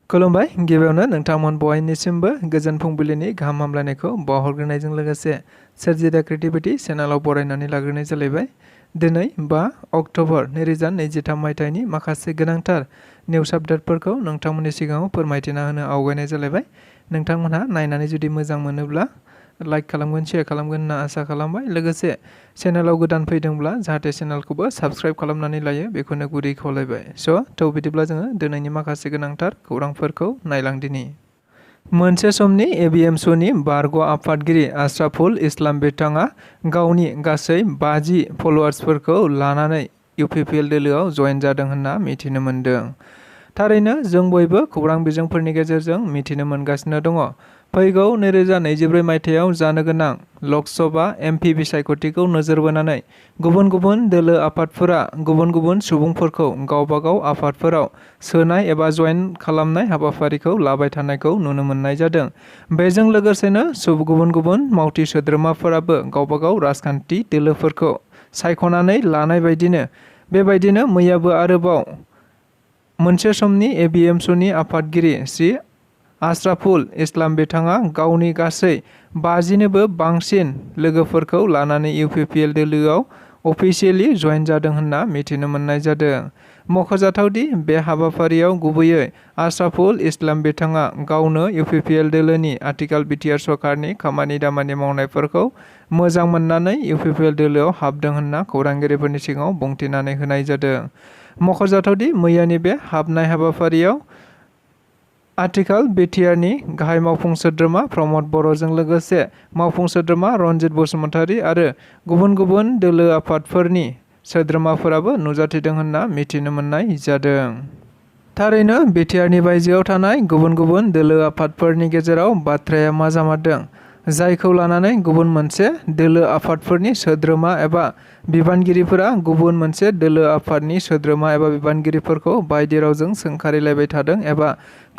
खुलुमबाय गिबियावनो नोंथांमोन बयनिसिमबो गोजोन फुंबिलिनि गाहाम हामलायनायखौ बावहरग्रोनायजों लोगोसे सोरजि द क्रिएटिविटी चेनेलाव बरायनानै लाग्रोनाय जालायबाय। दिनै 5 अक्ट'बर 2023 मायथाइनि माखासे गोनांथार निउस आपडेटफोरखौ नोंथांमोननि सिगाङाव फोरमायथिना होनो आवगायनाय जालायबाय। नोंथांमोनहा नायनानै जुदि मोजां मोनोब्ला लाइक खालामगोन, शेयार खालामगोन होनना आसा खालामबाय। लोगोसे चेनेलाव गोदान फैदोंब्ला जाहाथे चेनेलखौबो साबस्क्राइब खालामनानै लायो बेखौनो गुरै खावलायबाय। थ' बिदिब्ला जोङो दिनैनि माखासे गोनांथार खौरांफोरखौ नायलांदिनि। मोनसे समनि ABMSUनि बारग' आफादगिरि आशराफुल इस्लाम बिथाङा गावनि गासै 50 फलोवार्सफोरखौ लानानै UPPL दोलोआव जयेन जादों होनना मिथिनो मोन्दों। थारैनो जों बयबो खौरां बिजोंफोरनि गेजेरजों मिथिनो मोनगासिनो दङ। फैगौ 2024 मायथाइयाव जानो गोनां लकसभा MP बिसायख'थिखौ नोजोर बोनानै गुबुन गुबुन दोलो आफादफोरा गुबुन गुबुन सुबुंफोरखौ गावबागाव आफादफोराव सोनाय एबा जयेन खालामनाय हाबाफारिखौ लाबाय थानायखौ नुनो मोननाय जादों। बेजों लोगोसेनो गुबुन गुबुन मावथि सोद्रोमाफोराबो गावबागाव राजखान्थि दोलोफोरखौ सायख'नानै लानाय बेबायदिनो मैयाबो आरोबाव मोनसे समनि ABMSUनि आफादगिरि श्री आशराफुल इस्लाम बिथाङा गावनि गासै 50निबो बांसिन लोगोफोरखौ लानानै UPPL दोलोआव अफिसियेलि जयेन जादों होनना मिथिनो मोननाय जादों। मख'जाथावदि बे हाबाफारियाव गुबैयै आशराफुल इस्लाम बिथाङा गावनो UPPL दोलोनि आथिखाल बिटिआर सरकारनि खामानि दामानि मावनायफोरखौ मोजां मोननानै UPPL दोलोआव हाबदों होनना खौरांगिरिफोरनि सिगाङाव बुंथिनानै होनाय जादों। मख'जाथावदि मैयानि बे हाबनाय हाबाफारियाव आथिखाल बिटिआरनि गाहाय मावफुं सोद्रोमा प्रमद बर'जों लोगोसे मावफुं सोद्रोमा रनजित बसुमतारी आरो गुबुन गुबुन दोलो आफादफोरनि सोद्रोमाफोराबो नुजाथिदों होनना मिथिनो मोननाय जादों। थारैनो बिटिआरनि बायजोआव थानाय गुबुन गुबुन दोलो आफादफोरनि गेजेराव बाथ्राया मा जामारदों, जायखौ लानानै गुबुन मोनसे दोलो आफादफोरनि सोद्रोमा एबा बिबानगिरिफोरा गुबुन मोनसे दोलो आफादनि सोद्रोमा एबा बिबानगिरिफोरखौ बायदि रावजों सोंखारिलायबाय थादों एबा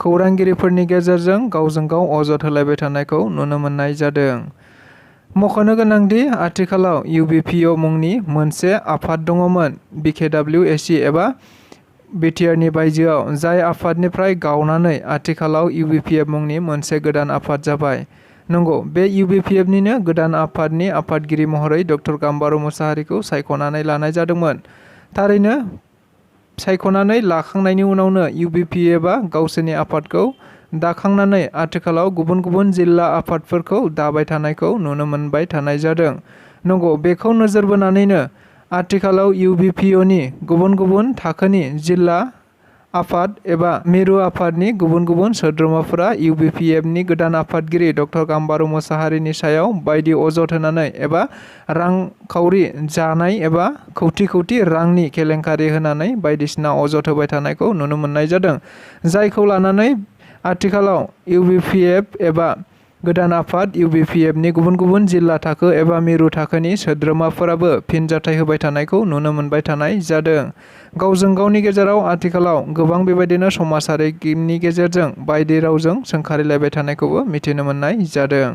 खौरांगिरिफोरनि गेजेरजों गावजों गाव अजद होलायबाय थानायखौ नुनो मोननाय जादों। मख'नो गोनांदि आथिखालाव UBPO मुंनि मोनसे आफाद दङमोन BKWSC एबा बिटिआरनि बायजोआव, जाय आफादनिफ्राय गावनानै आथिखालाव UBPF मुंनि मोनसे गोदान आफाद जाबाय। नंगौ, बे UBPFनिनो गोदान आफादनि आफादगिरि महरै डक्टर गाम्बारू मुसाहारिखौ सायख'नानै लानाय जादोंमोन। थारैनो सायख'नानै लाखांनायनि उनावनो UBPFआ गावसोरनि आफादखौ दाखांनानै आथिखालाव गुबुन गुबुन जिल्ला आफादफोरखौ दाबाय थानायखौ नुनो मोनबाय थानाय जादों। नंगौ, बेखौ नोजोर बोनानैनो आथिखालाव UBPOनि गुबुन गुबुन थाखोनि जिल्ला आफाद एबा मिरु आफादनि गुबुन गुबुन सोद्रोमाफोरा UBPFनि गोदान आफादगिरि डक्टर गाम्बारू मुसाहारिनि सायाव बायदि अजद होनानै एबा रांखावरि जानाय एबा खौथि रांनि केलेंकारि होनानै बायदिसिना अजद होबाय थानायखौ नुनो मोननाय जादों। जायखौ लानानै आथिखालाव UBPF एबा गोदान आफाद UBPFनि गुबुन गुबुन जिल्ला थाखो एबा मिरु थाखोनि सोद्रोमाफोराबो फिनजाथाय होबाय थानायखौ नुनो मोनबाय थानाय जादों। गावजों गावनि गेजेराव आथिखालाव गोबां बेबायदिनो समाजारिनि गेजेरजों बायदि रावजों सोंखारिलायबाय थानायखौबो मिथिनो मोननाय जादों।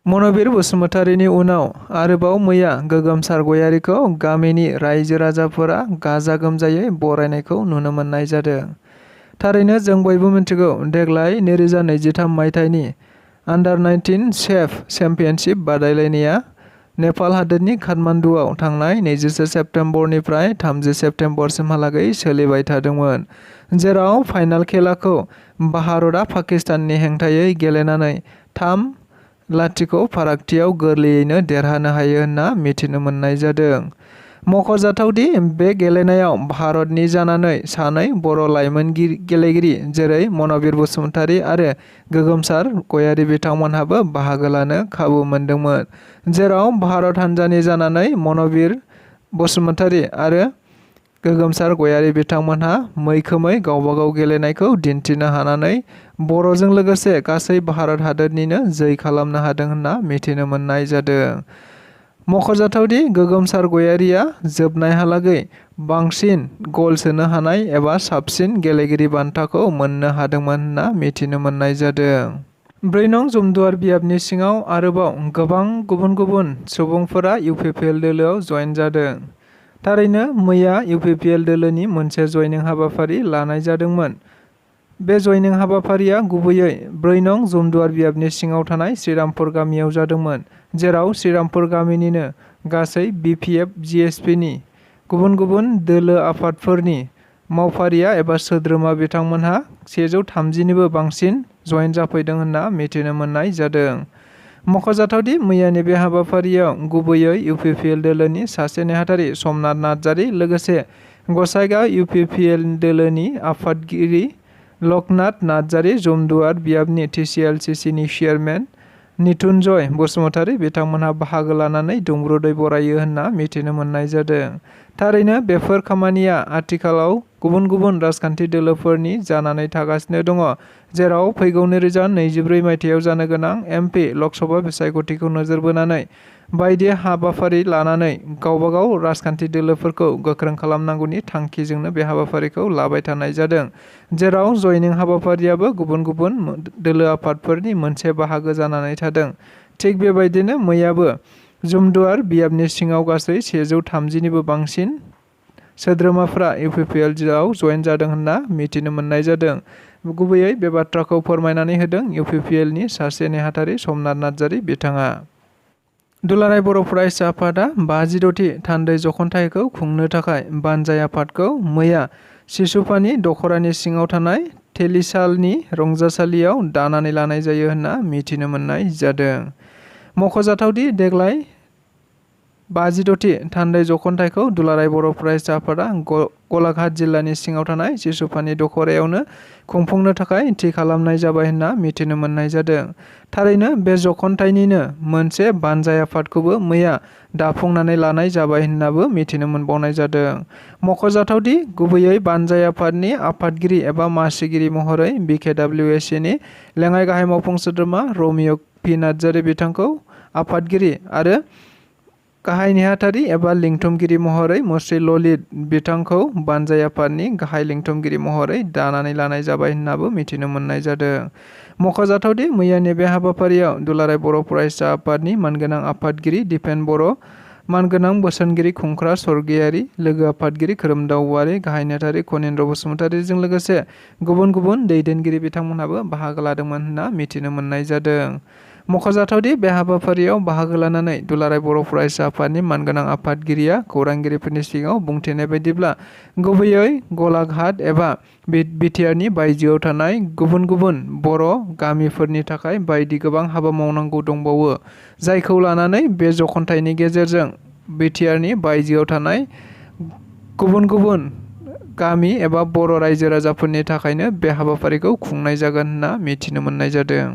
मनबिर बसुमतारीनि उनाव आरोबाव मैया गोगोमसार गयारीखौ गामिनि रायजो राजाफोरा गाजा गोमजायै बरायनायखौ नुनो मोननाय जादों। थारैनो जों बयबो मिथिगौ देग्लाय 2023 मायथाइनि अंडर-19 सेफ चेम्पियनशिप बादायलायनाया नेपाल हादोरनि काठमान्डुआव थांनाय 24 सेप्तेम्बरनिफ्राय 30 सेप्तेम्बरसिमहालागै सोलिबाय थादोंमोन, जेराव फाइनाल खेलाखौ भारतआ पाकिस्ताननि हेंथायै गेलेनानै 3-0 फारागथियाव गोरलैयैनो देरहानो हायो होनना मिथिनो मोननाय जादों। मख'जाथावदि बे गेलेनायाव भारतनि जानानै सानै बर' लाइमोन गेलेगिरि जेरै मनबिर बसुमतारी आरो गोगोमसार गयारी बिथांमोनहाबो बाहागो लानो खाबु मोनदोंमोन, जेराव भारत हान्जानि जानानै मनबिर बसुमतारी आरो गोगोमसार गयारी बिथांमोनहा मैखोमै गावबागाव गेलेनायखौ दिन्थिनो हानानै बर'जों लोगोसे गासै भारत हादोरनिनो जै खालामनो हादों होनना मिथिनो मोननाय जादों। मख'जाथावदि गोगोमसार गयारीया जोबनायहालागै बांसिन गल सोनो हानाय एबा साबसिन गेलेगिरि बान्थाखौ मोननो हादोंमोन होनना मिथिनो मोननाय जादों। 4 नं जमदुवार बियाबनि सिङाव आरोबाव गोबां गुबुन गुबुन सुबुंफोरा UPPL दोलोआव जयेन जादों। थारैनो मैया UPPL दोलोनि मोनसे जयनिं हाबाफारि लानाय जादोंमोन। बे जयनिं हाबाफारिया गुबैयै 4 नं जमदुवार बियाबनि सिङाव थानाय श्रीरामपुर गामियाव जादोंमोन, जेराव श्रीरामपुर गामिनिनो गासै BPF GSPनि गुबुन गुबुन दोलो आफादफोरनि मावफारिया एबा सोद्रोमा बिथांमोनहा 130निबो बांसिन जयेन जाफैदों होनना मिथिनो मोननाय जादों। मख'जाथावदि मैयानि बे हाबाफारियाव गुबैयै UPPL दोलोनि सासे नेहाथारि समनाथ नार्जारी लोगोसे गसाइगाव UPPL दोलोनि आफादगिरि लकनाथ नार्जारी, जमदुवार बियाबनि TCLCCनि चेयारमेन निथुनजय बसुमतारी बिथांमोनहा बाहागो लानानै दुंब्रुदै बरायो होनना मिथिनो मोननाय जादों। थारैनो बेफोर खामानिया आथिखालाव गुबुन गुबुन राजखान्थि दोलोफोरनि जानानै थागासिनो दङ, जेराव फैगौ 2024 मायथाइयाव जानो गोनां MP लकसभा बिसायख'थिखौ नोजोर बोनानै बायदि हाबाफारि लानानै गावबागाव राजखान्थि दोलोफोरखौ गोख्रों खालामनांगौनि थांखिजोंनो बे हाबाफारिखौ लाबाय थानाय जादों, जेराव जयनिं हाबाफारियाबो गुबुन गुबुन दोलो आफादफोरनि मोनसे बाहागो जानानै थादों। थिग बेबायदिनो मैयाबो जमदुवार बियाबनि सिङाव गासै 130निबो बांसिन सोद्रोमाफ्रा UPPLआव जयेन जादों होनना मिथिनो मोननाय जादों। गुबैयै बे बाथ्राखौ फोरमायनानै होदों UPPLनि सासे नेहाथारि समनाथ नार्जारी बिथाङा। दुलाराय बर' फरायसा आफादा 56थि थान्दै जखनथाइखौ खुंनो थाखाय बानजाय आफादखौ मैया सिसुपानि दख'रानि सिङाव थानाय थेलिसालनि रंजासालियाव दानानै लानाय जायो होनना मिथिनो मोननाय जादों। मख'जाथावदि देग्लाय 56थि थान्दै जखनथाइखौ दुलाराय बर' फरायसा आफादा गलाघाट जिल्लानि सिङाव थानाय सिसुपानि दख'रायावनो खुंफुंनो थाखाय थि खालामनाय जाबाय होनना मिथिनो मोननाय जादों। थारैनो बे जखनथाइनिनो मोनसे बानजाय आफादखौबो मैया दाफुंनानै लानाय जाबाय होननाबो मिथिनो मोनबावनाय जादों। मख'जाथावदि गुबैयै बानजाय आफादनि आफादगिरि एबा मासिगिरि महरै BKWSCनि लेङाइ गाहाय मावफुं सोद्रोमा रमिय' पि नार्जारी बिथांखौ आफादगिरि आरो गाहाय नेहाथारि एबा लिंथुमगिरि महरै मुस्रि ललित बिथांखौ बानजाय आफादनि गाहाय लिंथुमगिरि महरै दानानै लानाय जाबाय होननाबो मिथिनो मोननाय जादों। मख'जाथावदि मैयानि बे हाबाफारियाव दुलाराय बर' फरायसा आफादनि मानगोनां आफादगिरि दिपेन बर', मानगोनां बोसोनगिरि खुंख्रा स्वर्गियारी, लोगो आफादगिरि खोरोमदाव औवारी, गाहाय नेहाथारि खनीन्द्र बसुमतारीजों लोगोसे गुबुन गुबुन दैदेनगिरि बिथांमोनहाबो बाहागो लादोंमोन होनना मिथिनो मोननाय जादों। मख'जाथावदि बे हाबाफारियाव बाहागो लानानै दुलाराय बर' फरायसा आफादनि मानगोनां आफादगिरिया खौरांगिरिफोरनि सिगाङाव बुंथिनाय बायदिब्ला गुबैयै गलाघाट एबा बिटिआरनि बायजोआव थानाय गुबुन गुबुन बर' गामिफोरनि थाखाय बायदि गोबां हाबा मावनांगौ दंबावो, जायखौ लानानै बे जखनथाइनि गेजेरजों बिटिआरनि बायजोआव थानाय गुबुन गुबुन गामि एबा बर' रायजो राजाफोरनि थाखायनो बे हाबाफारिखौ खुंनाय जागोन होनना मिथिनो मोननाय जादों।